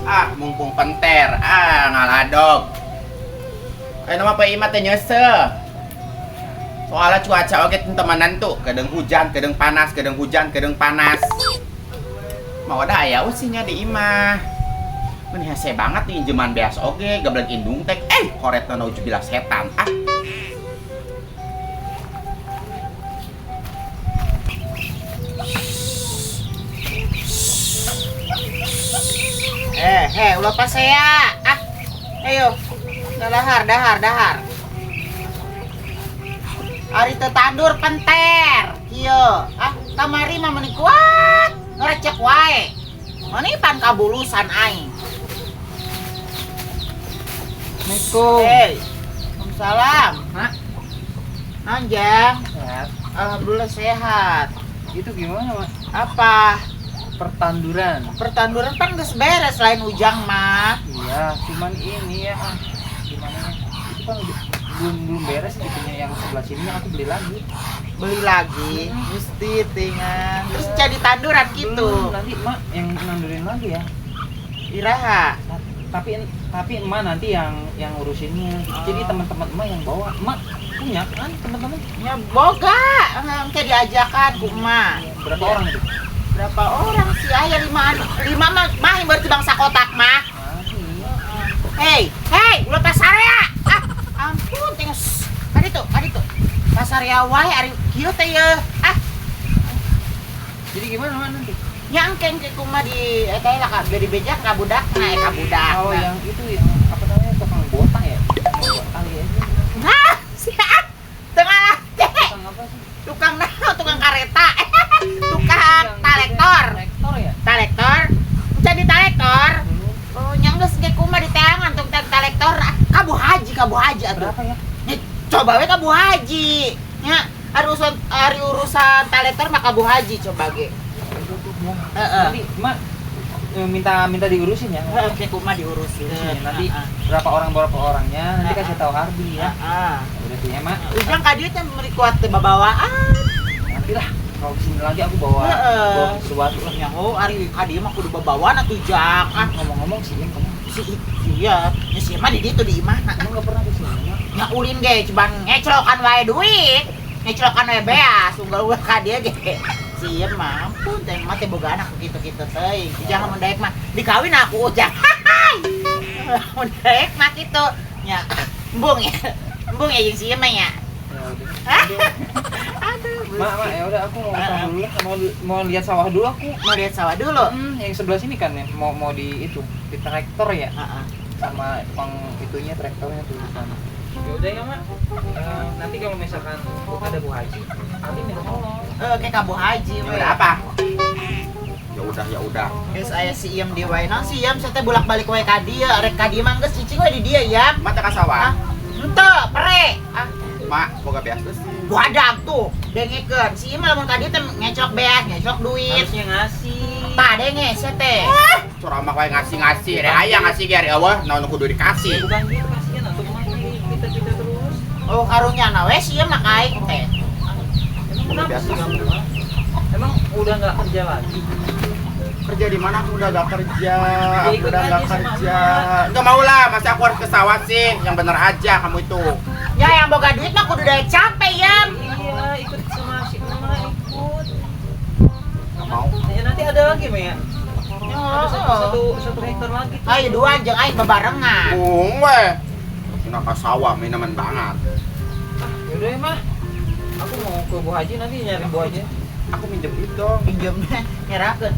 Ah, mumpung penter, ah ngaladog. Ayo nama Pak Ima teh nyese. Soalnya cuaca oge teu tuh, kadang hujan, kadang panas, kadang hujan, kadang panas. Mau ada aya usinya di imah. Meni hese banget nih jeman beas oge, gablek indung teh. Eh, koretna naujubillah setan. Ah. Eh, eh, ulah pasea. Ah, ayo. Dahar, dahar, dahar. Ari teu tandur penter. Kieu. Ah, kamari mah meuni kuat. Ngerecek wae. Meni pan kabulusan aing. Assalamualaikum. Hey. Waalaikumsalam. Mak. Naon, Jang? Sehat. Alhamdulillah sehat. Itu gimana, Mak? Apa? Pertanduran. Pertanduran pan geus beres lain ujang mah. Iya, cuman ini ya. Ah, gimana ya? Itu kan belum belum beres itunya yang sebelah sini aku beli lagi. Beli lagi, mesti tingan. Terus jadi tanduran gitu. Belum, nanti Mak yang nandurin lagi ya. Iraha. Tapi tapi emak nanti yang ngurusinnya. Jadi Oh. teman-teman emak yang bawa. Emak punya kan teman-teman? Ya boga, engke diajakan ku emak. Berapa orang itu? Berapa orang sih? Aya lima lima mah mah berarti bangsa kotak mah. Ah, iya. Hei, hei, ulah pasarea. Ah, ampun tengok. Kadi tuh, kadi tuh. Pasarea wae ari kieu teh ye. Ah, Jadi gimana Mak nanti? nya engke engke kumaha di eta lah ka di bejak ka budakna ka budakna. Oh, yang itu yang apa namanya tukang botak ya? Kali aja. Hah, siap. Tengah lah teh. Tukang apa sih? Tukang naon? Tukang kareta. Tukang Yang talektor. Traktor ya? Talektor. Jadi talektor. Belum. Oh, nya geus ge kumaha di teangan tukang talektor. Ah, ka Bu Haji atuh. Berapa ya? Nih, coba we ka Bu Haji. Nya, ari urusan talektor mah ka Bu Haji coba ge. Udah tuh, ya. Heeh. Nanti Mak minta minta diurusin ya. Heeh, ke kumaha diurusin. Diurusin ya. Nanti Heeh. berapa orang berapa orangnya nanti kasih tahu Ardi ya. Heeh. Udah tuh ya, Mak. Ujang ka dieu teh meuli kuat teh babawaan. Nanti lah kalau kesini lagi aku bawa Heeh. bawa sesuatu lah. Nya oh ari ka dieu mah kudu babawaan atuh Jang. Ah, Ngomong-ngomong sih yang kamu si iya, nya si mah di ditu di imahna. kamu nggak pernah kesini Mak. Nya ulin ge cuman ngeclokan wae duit. Ngeclokan wae beas, unggal ulah ka dieu ge. Si ieu mah ampun teh mah teh boga anak kitu-kitu teuing. Jangan mun daek mah dikawin aku ujang. Mun daek mah kitu. Nya embung ya. Embung ya jeung si ieu mah nya. Ya udah. Aduh. Mak, mak, ya udah aku mau ke dulu lah. Mau mau lihat sawah dulu aku. Mau lihat sawah dulu. Yang sebelah sini kan ya, mau mau di itu, di traktor ya, Heeh. sama tukang itunya traktornya tuh di sana. Ya udah ya, Mak. Eh, nanti kalau misalkan ada Bu Haji, Aldi minta tolong. Eh, kayak ka Bu Haji Ya we. udah apa? Ya udah, ya udah. Geus aya si Iem di wae. Naon si Iem saya teh bolak-balik wae ka dieu, rek ka dieu mah geus cicing we di dieu ya. Mak teh ka sawah. Ah, henteu, pere. Ah, Mak, boga beas geus. badag tuh, dengekeun. Si Iem mah lamun ka dieu teh ngeclok beas, ngeclok duit. Harusnya ngasih. Tah denge sia teh. Curama wae ngasih-ngasih, ada aya ngasih ge ari eueuh, naon kudu Ya, dikasih. bukan gitu kasihan atuh Mak kita-kita terus. Oh, karunya na we si Iem mah ka aing teh. Emang kenapa sih kamu, Mak? Emang udah nggak kerja lagi? Kerja di mana aku udah gak kerja, Ya, aku ikut udah aja gak sama kerja. emak. Enggak mau lah, masa aku harus ke sawah sih. Yang bener aja kamu itu. Ya yang boga duit mah kudu daek capek Yam. Iya, ikut sama si emak ikut. Enggak mau. Ya, nanti ada lagi, Mak ya? Ada satu, Oh. satu, satu hektar lagi tuh. Ayo dua jeung aing bebarengan. Bung weh. Cina ke sawah minuman banget. Ah, yaudah ya, Mah. Aku mau ke Bu Haji nanti nyari Bu Haji. Aku minjem duit dong. Pinjemnya nyerakeun.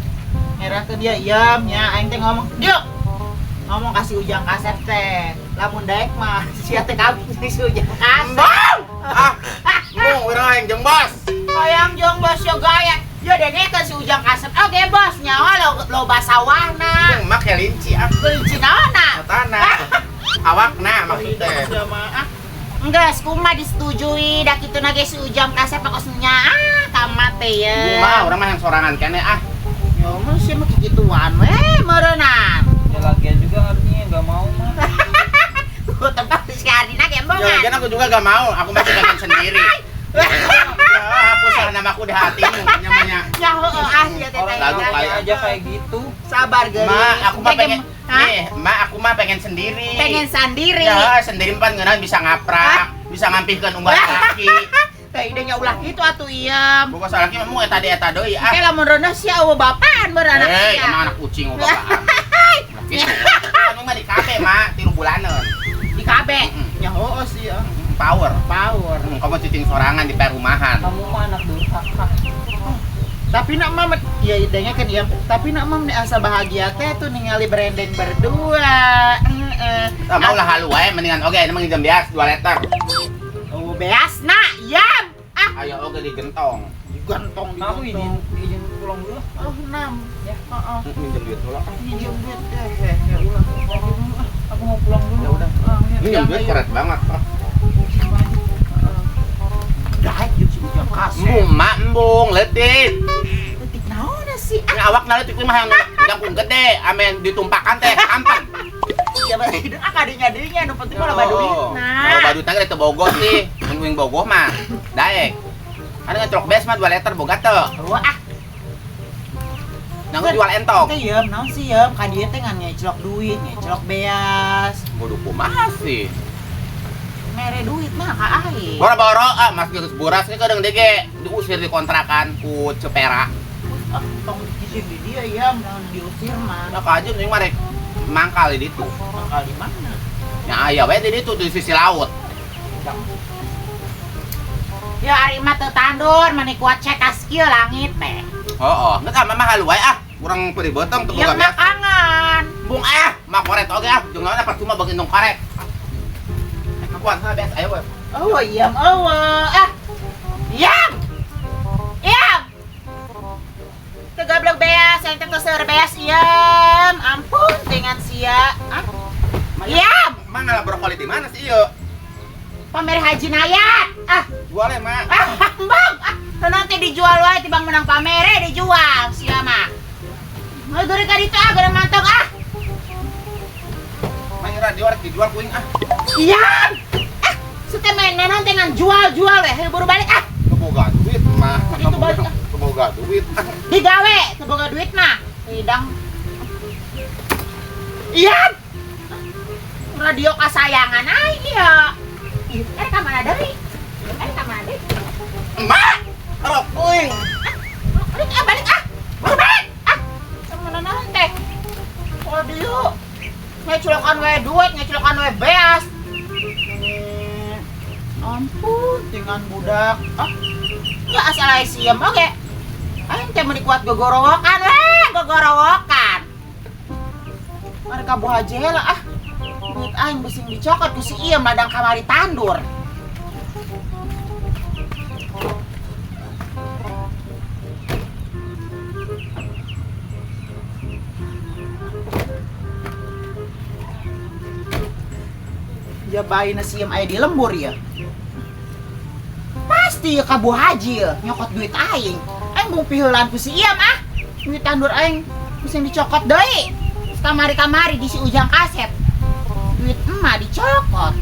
Nyerakeun dia Yam nya aing teh ngomong, "Diuk." Ngomong kasih ujang kasep teh. Lamun daek mah sia teh kawin jeung si ujang kasep. Bang! Ah, bung, urang aing jeung bos. Hayang jeung bos yo gaya. Ya dengekeun si ujang kasep. Oke bos, nyawa lo loba sawahna. Bung, mak kelinci ah. Kelinci naonna? Tanah. Awas. Enggeus kumaha disetujui da kitu na ge si Ujang kasep kos nya ah kamat teh ye. Mah urang mah yang sorangan keneh ah. Ya mah sia mah kikituan we meureunnan. Ya lagian juga artinya nggak mau mah. Tuh tempat si Ardina ge embongan. Ya lagian aku juga gak mau, aku masih pengen sendiri. Ya, hapuslah namaku di hatimu nyamannya. Ya heueuh ah ya teh. Lagu kayak aja kayak gitu. Sabar geulis. Ma, aku mah pengen nih, ma aku mah pengen sendiri. Pengen sendiri. Ya, sendiri pan ngeunah bisa ngaprak, bisa ngampihkeun unggal kaki. Teh idenya ulah kitu atuh iem. Bukan salah ki mah eta eta deui ah. Oke lamun reuneuh sia eueuh bapaan beureun anak sia. Eh, Emang anak kucing eueuh bapaan. Gitu. Kan mah di KB mah 3 bulaneun. Di KB. Nya heueuh sih ya. Power. Power. Kamu cicing sorangan di perumahan. Kamu mah anak durhaka. Tapi nak mam, ya idenya kan ya. Tapi nak mam nih asa bahagia teh tuh ningali branding berdua. Heeh. Ah, mau lah halu wae mendingan oge ini mah nginjem beas 2 liter. Oh, beas na, yam. Ah, ayo oge digentong. Digentong, digentong. Aku izin pulang dulu. Oh, 6. Ya, heeh. Minjem duit dulu. Minjem duit deh. Ya ulah. Aku mau pulang dulu. Ya udah. Minjem duit keren banget. Daek jeung si Ujang kasep. Embung, embung, leutik. Leutik naon sih? Ah, awak na leutik mah yang jangkung gede, amen ditumpakan teh ampan. Coba hidup ah kadinya deunya nu penting mah loba duitna. Loba duitna ge teu bogoh sih. Mun uing bogoh mah daek. Ada ngetrok beas mah 2 liter boga teu. Eueuh ah. Nang jual entong. Teh yeum naon sih yeum ka dieu teh ngan ngeclok duit, ngeclok beas. Bodoh kumaha sih? Mere duit mah ka aing. Boro-boro ah mas geus buras ge kadang dege diusir di kontrakan ku cepera. Ah, tong diusir di dia ya, naon diusir mah. Nah, ka aja nih mah rek mangkal di ditu. Mangkal di mana? Ya aya we di ditu di sisi laut. Ya ari mah teu tandur mani kuat cekas kieu langit teh. Heeh, geus ah mah halu wae ah. Urang peuri beuteung teu boga beas. Kangen. Bung ah, mah koret oge ah, jeung naon percuma bagi indung karet. Kuat sana beas ayo we. Oh iya, oh ah. Yam. Yam. Teu gablok beas, yang teh seur beas yam. Ampun dengan sia. Ah. Yam. Mang ngalah brokoli di mana sih ieu? Pamer Haji Nayat. Ah, jual ya, Mak. Ah, Bang. Ah, nanti dijual wae tibang menang pamere dijual sia mah. Mau geureun ka ditu ah, geureun mantog ah. Mang radio rek dijual kuing ah. Yam. Sute main naon teh ngan jual-jual we, heuh buru balik ah. Teu boga duit mah. Itu balik ah. Teu boga duit. Digawe, teu boga duit mah. Hidang. Iya. Radio kasayangan aing ieu. Ih, ka mana deui? Ka mana deui? Emak, rok kuing. Balik ah, balik ah. Buru balik ah. Sama naon teh? Radio. Ngeclokan we duit, ngeclokan we beas. Ampun, dengan budak. Ah, ya asal aing siem oge. Aing teh meuni kuat gogorowokan we, gogorowokan. Mari ka Bu Haji heula ah. Duit aing bising dicokot ku si ieu ladang kamari tandur. Ya bayi na siem aya di lembur ya. Pasti ya ka Bu Haji ya, nyokot duit aing. Aing bung piheulan ku si Iyam ah. Duit tandur aing bisa dicokot deui. Kamari-kamari di si Ujang kasep. Duit emak dicokot.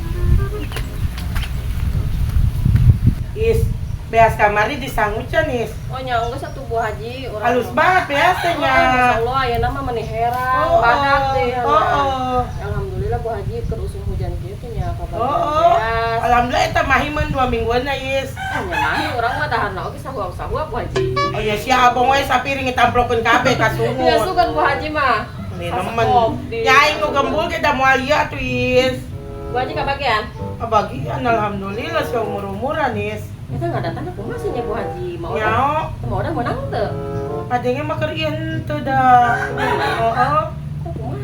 Is, beas kamari disangucan is. Oh nya geus atuh Bu Haji urang. Halus banget beasnya. Masyaallah ayeuna mah meuni herang, badak teh. Oh. Alhamdulillah Bu Haji keur usum hujan kieu teh nya kabagian beas. Alhamdulillah eta mahi mun 2 mingguan is. Ah nya mahi urang mah daharna oge sahuap-sahuap Bu Haji. Oh ya sia abong we sapiring ditamplokeun kabeh ka sungut. Ya sugan Bu Haji mah. Nemen. Ya aing nu gembul ge da moal ieu atuh is. Bu Haji kabagian? Kabagian alhamdulillah sia umur-umuran is. Eta ngadatana kumaha sih nya Bu Haji? Mau udah menang teu? Padenge mah keur ieu henteu da. Heeh.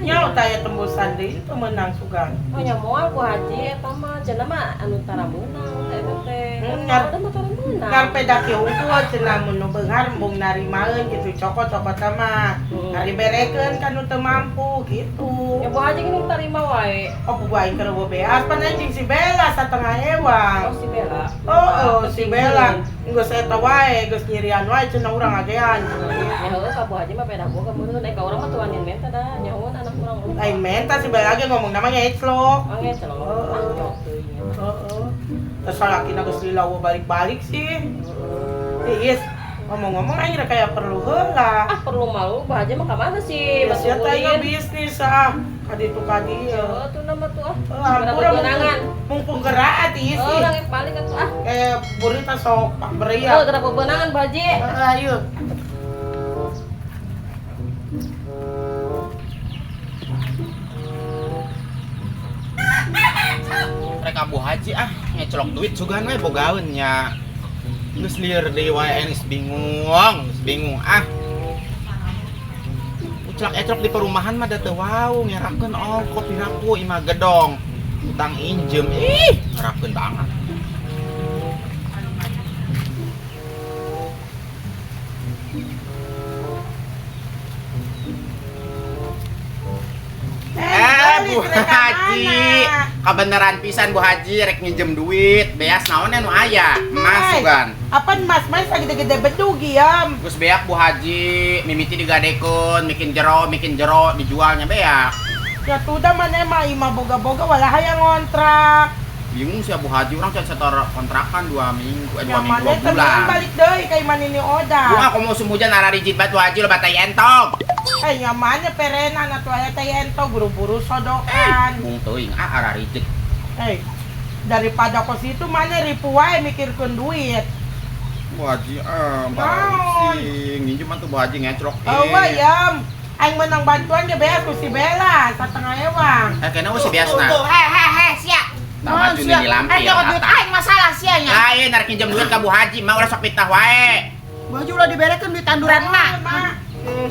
Nya taya tembusan deui teu meunang sugan. Oh nya moal Bu Haji eta mah cenah mah anu tara meunang eta teh. Kan udah motor menang. Ngarpe daki unggul cenah mun nu beunghar embung narimaeun gitu cokot-cokot mah. Ari berekeun kan nu teu mampu gitu. Ya Bu Haji gini tarima wae. Oh bu aing keur beas pan anjing si Bella satengah ewang. Oh si Bella. Oh, si Bella. Geus eta wae, geus nyirian wae cenah urang agean. Ya heuh ka Bu Haji mah beda boga meureun ka urang mah tuanin menta dah nyahoan anak urang. Aing menta si Bella ge ngomong namanya ngeclok. Oh ngeclok. Heeh. Heeh. Terus salakina geus lilawo balik-balik sih. Iis, ngomong-ngomong aing rek kayak perlu heula. Ah perlu malu Bu Haji mah ka mana sih? Ya teh bisnis ah. Kaditu kadieu. Heeh tuh nama tuh ah. Hampura mumpung gerak Iis. Oh, urang balik atuh ah. Burita sok beriak. Oh, gerak bebenangan Bu Haji. Heeh, ayo. Mereka Bu Haji ah ngecelok duit sugan we bogaeun nya. Geus lieur deui wae geus bingung ah. Uclak-eclok di perumahan mah da teu wau ngerakeun ongko piraku imah gedong. Utang injem ih ngerakeun banget. Bu Haji, kebenaran pisan Bu Haji rek nginjem duit, beas naon nu aya, emas sugan. Apa emas mas gede-gede bedug ya? Geus beak Bu Haji, mimiti digadekeun, bikin jero dijualnya beak. Ya tuh mana mah imah boga-boga walah hayang ngontrak. Bingung sih Bu Haji, orang can setor kontrakan 2 minggu, 2 minggu 2 bulan. Mana balik deui ka imah nini Oda. Bunga komo musim hujan ararijit bat Bu Haji loba tai entog. Nyamannya perenan atuh aya teh entog buru-buru sodokan. Bung teuing ah ararijit. Daripada kos itu mana ripu wae mikirkeun duit. Bu Haji ah parah sih, nginjem atuh Bu Haji ngecrok. Eueuh yam. Aing menang bantuan ge beas ku si Bella satengah ewang. Kena si beasna. He sia. Nah, maju nih dilampir. Duit aing masalah sia nya. Lain arek nginjem duit ka Bu Haji mah ulah sok fitnah wae. Bu Haji ulah diberekeun duit tanduran mah.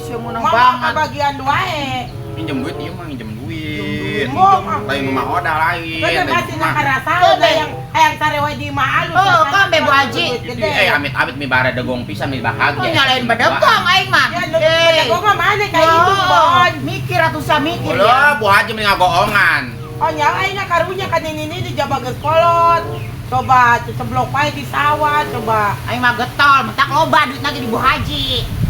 Sia menang banget. Bagian wae. Minjem duit ieu mah minjem duit. Lain mah oda lain. Kan masih karasaan hayang sare wae di imah alus. Oh, kan be Bu Haji. Amit-amit mi bare degong pisan mi bahagia. Oh, nyalain bedegong aing mah. Ya bedegong mah mana ka itu bon. Mikir atuh sa mikir. Ulah Bu Haji mending ngagoongan. Oh nya aing karunya kan ini di jaba geus kolot. Coba ceblok wae di sawah coba. Aing mah getol, mentak loba duit lagi di Bu Haji.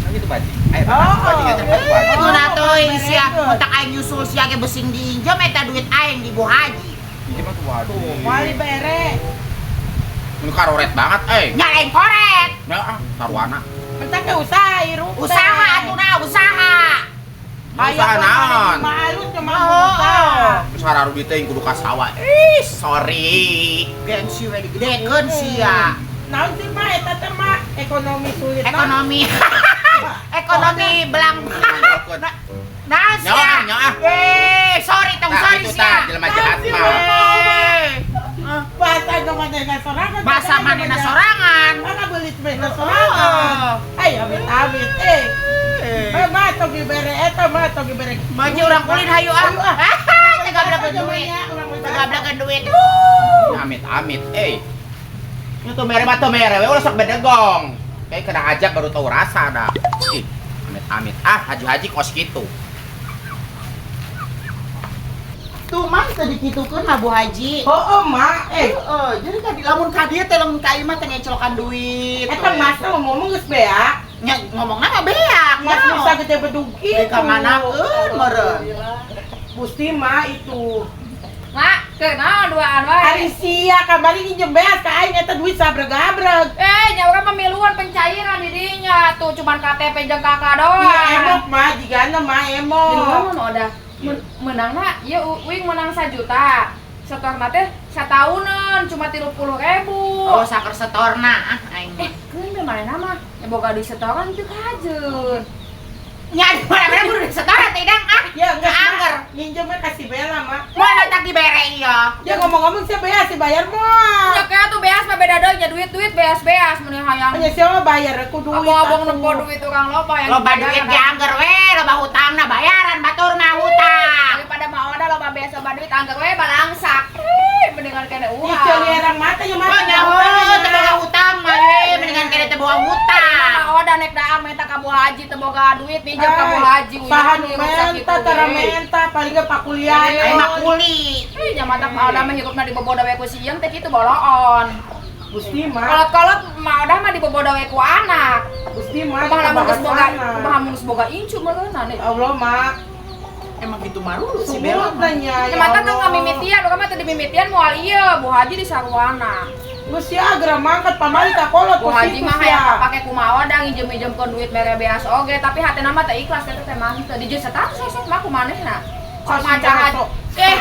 Gitu Bu Haji. Ayo Bu Haji ngecek Bu Haji. Mun atuh sia mentak aing nyusul sia ge besing diinjem eta duit aing di Bu Haji. Injem atuh Bu Haji. Wali bere. Mun karoret banget euy. Nya aing koret. Nah, taruana. Mentak ge usaha hirup. Usaha atuh na usaha. Usaha naon? Malu cuma usaha. Terus hararudi teh kudu ka sawah. Ih, sorry. Gengsi we digedekeun sia. Naon sih mah eta teh mah ekonomi sulit. Ekonomi. Ekonomi belang. Nah, sia. Nyawa. Sorry tong sorry sia. Jelema jahat mah. Bahasa manehna sorangan. Bahasa manehna sorangan. Mana beulit manehna sorangan. Ay, amit-amit. Mah tong dibere eta mah tong dibere. Maju urang kulin hayu ah. Teu gablakeun duit. Teu gablakeun duit. Amit-amit Nya tuh mere mah teu mere we ulah sok bedegong. Kayak kena ajab baru tahu rasa dah. Ih, amit-amit. Ah, haji-haji kos kitu. Tuh mah teu dikitukeun mah Bu Haji. Heeh, mah. Heeh, jadi tadi lamun ka dieu teh lamun ka ieu mah teh ngeclokan duit. Eta mas ngomong geus beak. Nya ngomongna mah beak. Mas bisa gede bedug kitu. Ka manakeun meureun. Gusti mah itu. Mak, kenal duaan wae. Ari sia kamari nginjem beas ka aing eta duit sabreg-abreg. Nya urang pemiluan pencairan di dinya tuh cuman KTP jeung kakak doang. Iya emok mah jigana mah emok. Di mun udah menangna ieu uing menang 1 juta. Setorna teh sataunan cuma 30.000. Oh, saker setorna ah aing. Keun be manehna mah nya boga duit setoran teu kajeun. Nya di mana-mana kudu disetoran teh dang ah. Ya enggak angger. Minjemnya kasih Bella mah. Mana tak dibere ieu. Ya ngomong-ngomong sia beas sih bayar moal. Ya kayak tuh beas mah beda deui nya duit-duit beas-beas mun hayang. Nya sia mah bayar ku duit. Abong-abong nempo duit urang loba yang loba duit ge angger we, loba hutangna bayaran batur mah hutang. Daripada mah oda loba beas loba duit angger we balangsak. Mendingan kene uang. Ieu erang mata nya mata. Oh nya Pinjam ka Bu Haji. Saha nu menta tara menta paling ge pakuliah. Aing mah kuli. Ih, nya mata Mak Odah mah hirupna diboboda we ku sieun teh kitu boloon. Gusti mah. Kolot-kolot Mak Odah mah diboboda we ku anak. Gusti mah kumaha lamun geus boga, kumaha mun geus boga incu meureunna nih. Allah mak. Emang gitu marulu si Bella. Nya ya mata teu ngamimitian, urang mah teu dimimitian moal ieu, Bu Haji di saruana. Geus sia geura mangkat pamali ka kolot Bu Haji mah hayang kapake kumaha da nginjem-injemkeun duit mere beas oge, tapi hatena mah teu ikhlas teh teh mah teu dijeun status sosok mah kumanehna. Sok maca haji. Eh,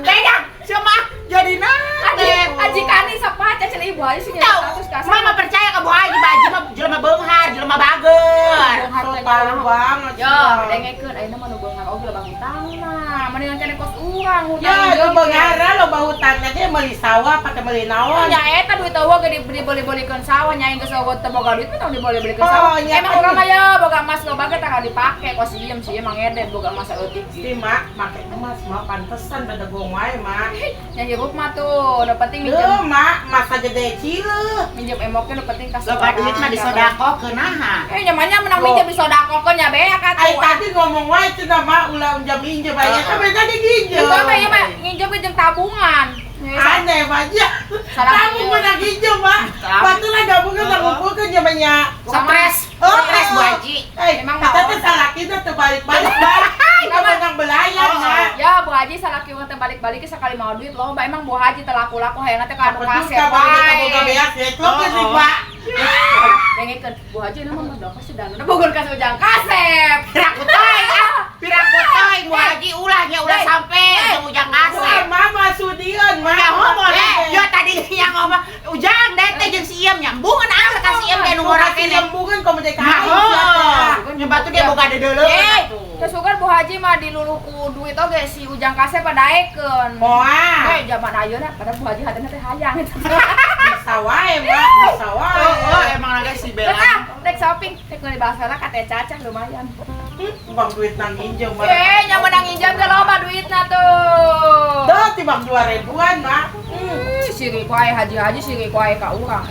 beda sia mah jadi naon teh. Haji kani sok maca cenah Ibu Haji sih status ka. Mama percaya ka Bu Haji, Bu Haji mah jelema beunghar, jelema bager. So tahu banget. Yo, dengekeun ayeuna mah nu beunghar oge loba hutangna. Mendingan keneh kos urang hutang. Ya, nu beunghar loba hutangna ge meuli sawah pake meuli naon. Nya eta duit eueuh ge dibeli-belikeun sawah nya geus eueuh teu boga duit mah tong dibeli-belikeun sawah. Emang urang mah ya boga emas loba ge tara dipake kos diem sih emang edet boga emas saeutik ge. Si mak make emas mah pantesan bedegong wae mak. Nya hirup mah tuh, nu penting minjem. Heuh mak, masa gede cileuh. Minjem emoknya nu penting ka loba duit mah disodakokeun naha. Eh nyamannya menang minjem disodakokeun nya beak atuh. Ai tadi ngomong wae cenah mah ulah minjem aya teh beda diginjem. Itu mah ieu mah nginjem ge jeung tabungan. Aneh aja. Tabung menang nginjem mah. Baturan gabungkeun ngumpulkeun nya nya. Stres. Stres Bu Haji. Emang mah teh salakina teu balik-balik. Kita menang belayan mah. Ya Bu Haji salaki urang teh balik-balik sekali mau duit loba emang Bu Haji teu laku-laku hayangna teh ka anu kasep wae. Boga beas ya sih Pak. Dengekeun Bu Haji nama mah dok pasti dana bogoh ka Ujang Kasep. Piraku teuing ah. Piraku teuing Bu Haji ulah nya ulah sampe jeung Ujang Kasep. Mama sudieun mah. Ya ngomong. Yo tadi yang ngomong Ujang teh jeung si Iem nyambungan ah ka si Iem teh nu ngora keneh. Nyambungan komo teh ka aing. Nya batu dia boga dedeuleun. Terus kan Bu Haji mah diluluh ku duit oge si Ujang Kasep padaekeun. Moal. Eh zaman ayeuna pada Bu Haji hatena teh hayang. Bisa wae mah, bisa wae. Oh, emang naga si Bella. Ah, rek shopping, rek meuli basana ka Teh Caca lumayan. Bang duit nang nginjem mah. Eh, nya menang nginjem ge loba duitna tuh. Duh, tibang 2000-an mah. Sirik wae haji-haji sirik wae ka urang.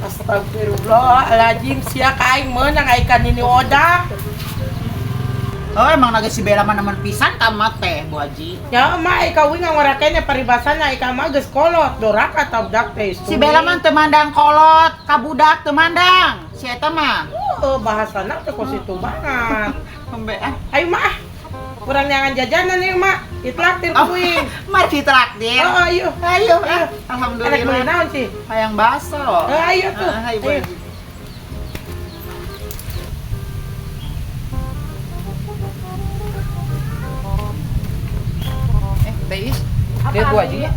Astagfirullahaladzim, sia ka aing meunang ai ka Nini Odah. Oh, emang naga si Bella mah nemen pisan ka mah teh, Bu Haji. Ya mah ai ka uing ngawarakene paribasana ai ka mah geus kolot, doraka ta budak teh. Si Bella mah teu mandang kolot, ka budak teu mandang. Si eta mah. Oh, bahasana teh kos itu banget. Embe ah. Ayo mah. Kurang nyangan jajanan ieu mah. Ditraktir ku uing. Mari ditraktir. Oh, ayo. Ayo. Alhamdulillah. Arek meuli naon sih? Hayang baso. Ayo tuh. Ayo. Teh Is, lihat Bu Haji nggak?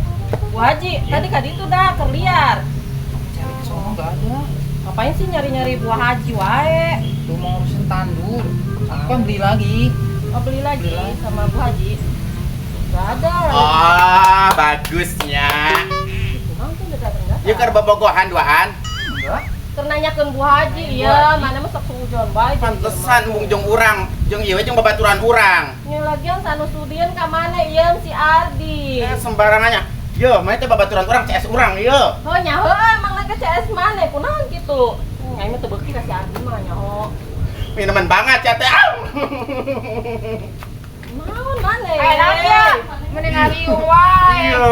Bu Haji, tadi kadi itu dah terliar. Cari ke sono nggak ada. Ngapain sih nyari-nyari Bu Haji wae? Tuh mau ngurusin tandur. Aku kan beli lagi. Oh, beli lagi sama Bu Haji. Nggak ada. Oh, bagusnya. Yuk keur bobogohan duaan. Enggak. Keur nanyakeun Bu Haji, iya, mana mah sok suujon bae. Pantesan mung jeung urang, jeung ieu jeung babaturan urang. Nya lagian sanu sudieun ka mana ieu si Ardi. Eh, sembarangannya. Yo, mana teh babaturan urang CS urang ieu. Oh, nya heuh emang lagi CS mana kunaon kitu. Aing mah teu beuki ka si Ardi mah nyaho. Minuman banget ya teh. Naon mana? Eh, naon ya? Mending ngariung wae. Iya.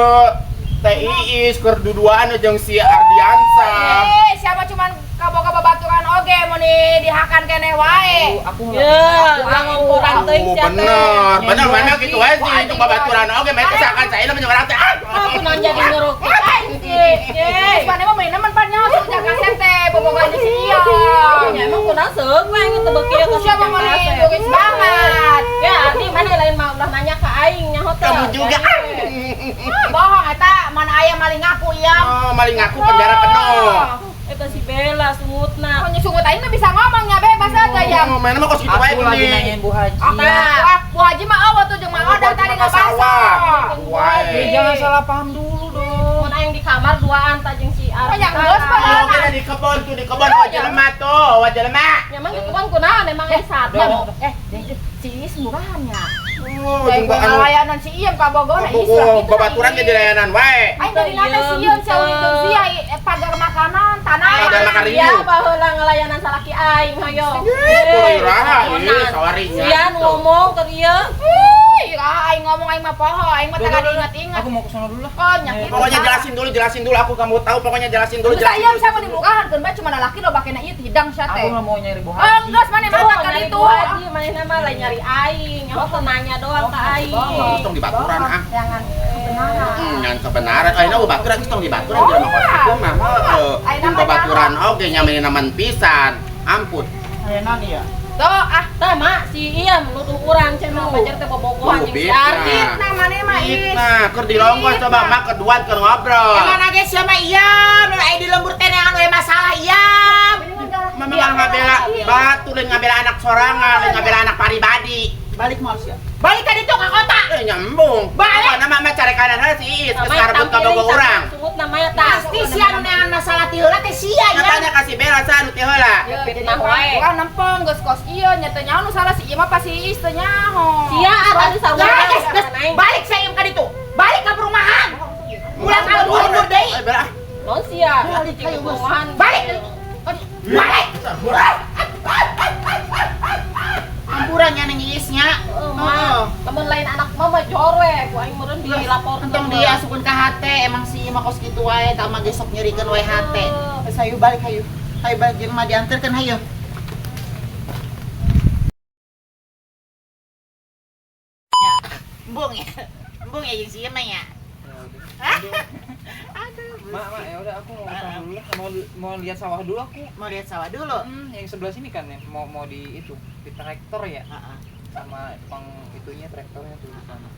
Teh Iis keur duduaan jeung si Ardiansa. Eh, siapa cuman kaboga babaturan oge mun dihakan keneh wae. Aku ya, ngomporan teuing sia teh. Bener, bener mana kitu wae sih jeung babaturan oge mah teh sakan saena mah urang teh. Aku nanya di ngerok aing sih. Geus mana mah meuneuh pan nyaho si Ujang Kasep teh bobogohan jeung si Ieu. Ya emang kunaon seug we aing teu beuki ka siapa mah logis banget. Ya Ardi mana lain mah ulah nanya ka aing nyaho teh. Kamu juga. Bohong eta mana aya maling ngaku ya. Oh, maling ngaku penjara penuh. Eta si Bella sungutna. Oh, sungut aing mah bisa ngomong nya bebas aja ya. Oh, mana mah kos kitu wae Aku lagi nanyain Bu Haji. Ah, Bu Haji mah eueuh tuh jeung Mang Odah tadi ngabaso. Wae. Jangan salah paham dulu dong. Mun aing di kamar duaan ta jeung si Ardi. Oh, nya geus padahal. Kita di kebon tuh, di kebon wajah lemah tuh, wajah lemah. Nya emang di kebon kunaon emang ai sadar. Eh, si Is murahan nya. Oh, Kayak jeung anu ngalayanan si Iem ka Bogor na islah Bogo babaturan ge dilayanan wae. Aing dari nate si Iem sia jeung sia pagar makanan tanah. Pagar makanan. Iya, baheula ngelayanan salaki aing hayo. Iraha, ih, sawari nya. Sia ngomong ke ieu. Ih, iraha aing ngomong aing mah poho, aing mah teu diinget-inget. Aku mau ke sono dulu lah. Oh, nya kitu. Pokoknya jelasin dulu aku kamu tahu pokoknya jelasin dulu. Terus ayam sama dimurahan keun bae cuma lalaki loba kena ieu hidang sia teh. Aku nggak mau nyari Bu Haji. Oh, geus maneh mah ka ditu. Bu Haji manehna mah lain nyari aing, nyaho teu nanya doang ka aing. Oh, tong dibaturan ah. Jangan kebenaran. Jangan kebenaran. Ayeuna babaturan geus tong dibaturan jelema kos kitu mah heueuh. Jeung babaturan oge nya naman pisan. Ampun. Ayeuna nih ya. Tuh ah, tah mak si Iem nuduh urang cenah pacar teh bobogohan jeung si Ardi. Fitnah maneh mah Is. Fitnah, keur dilongkos coba mak keduan keur ngobrol. Emang ge sia mah Iem, nu aya di lembur teh neangan we masalah Iem. Mama malah ngabela batu lain ngabela anak sorangan, lain ngabela anak pribadi. Balik mau sia. Balik ka ditu ka kota. Nyambung. Balik. Pokona mah cari kanan heula si Iis geus ngarebut ka bogo urang. Sungut namanya tah. Pasti sia nu neangan masalah ti heula teh sia ya. Nyatanya kasih Bella sa nu ti heula. Fitnah wae. Urang nempong geus kos ieu nya teu nyaho nu salah si ieu mah pasti Iis teu nyaho. Sia atuh saurang. Balik sia ieu ka ditu. Balik ka perumahan. Ulah ka lembur deui. Bella. Non sia. Perumahan. Balik. Balik. Ampuran nya neng Iisnya. Heeh. Lamun lain anak mama jore, ku aing meureun dilaporkeun. Entong dia asupkeun ka hate, emang si mah kos kitu wae, tah mah ge sok nyerikeun wae hate. Geus hayu balik hayu. Hayu balik jeung mah dianterkeun hayu. Embung ya. Embung ya jeung si mah ya. Aduh. Mak, ya udah aku mau kesana dulu lah. Mau lihat sawah dulu aku. Mau lihat sawah dulu. Yang sebelah sini kan ya, mau di itu, di traktor ya. Sama tukang itunya traktornya tuh di sana.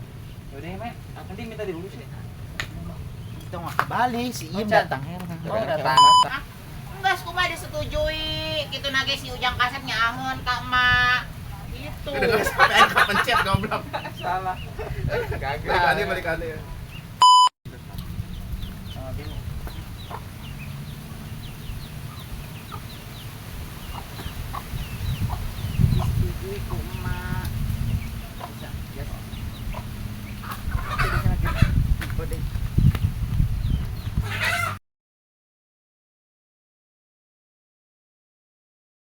Ya udah ya, Mak. Nanti minta diurus ya. Kita mau ke Bali, si Im datang. Oh, datang. Enggak, kumaha disetujui. Kitu nage si Ujang kasep nyaahun ka emak. Gitu. Udah sampai kepencet goblok. Salah. Gagal. Balik aneh.